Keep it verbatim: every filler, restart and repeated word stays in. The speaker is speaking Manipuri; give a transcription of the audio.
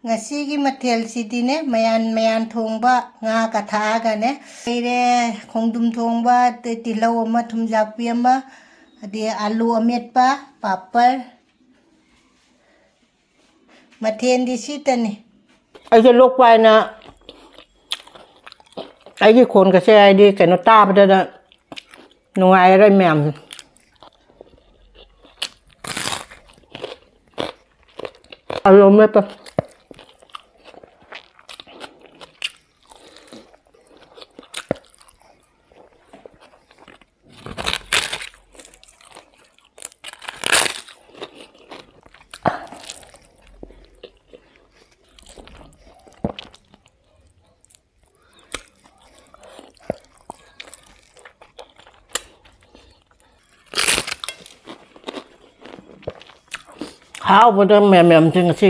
ꯉꯁꯤꯒꯤ ꯃꯊꯦꯜꯁꯤꯗꯤꯅꯦ, ꯃꯌꯥꯟ ꯃꯌꯥꯟ ꯊꯣꯡꯕ, ꯉꯥꯒ ꯊꯥꯛꯑꯒꯅꯦ ꯂꯩꯔꯦ꯫ ꯈꯣꯡꯗ꯭ꯔꯨꯝ ꯊꯣꯡꯕ, ꯑꯗꯩ ꯇꯤꯜꯍꯧ ꯑꯃ, ꯊꯨꯝꯖꯥꯛꯄꯤ ꯑꯃ, ꯑꯗꯩ ꯑꯂꯨ ꯑꯃꯦꯠꯄ, ꯄꯥꯄꯔ꯫ ꯃꯊꯦꯜꯗꯤ ꯁꯤꯇꯅꯤ꯫ ꯑꯩꯁꯦ ꯂꯣꯛ ꯄꯥꯏꯅ ꯑꯩꯒꯤ ꯈꯣꯟꯒꯁꯦ, ꯍꯥꯏꯗꯤ, ꯀꯩꯅꯣ, ꯇꯥꯕꯗꯗ ꯅꯨꯡꯉꯥꯏꯔꯔꯣꯏ ꯃꯌꯥꯝꯁꯦ꯫ ꯑꯂꯨ ꯑꯃꯦꯠꯄ꯫ ꯍꯥꯎꯕꯗ ꯃꯌꯥꯝ ꯃꯌꯥꯝꯁꯦ ꯉꯁꯤ꯫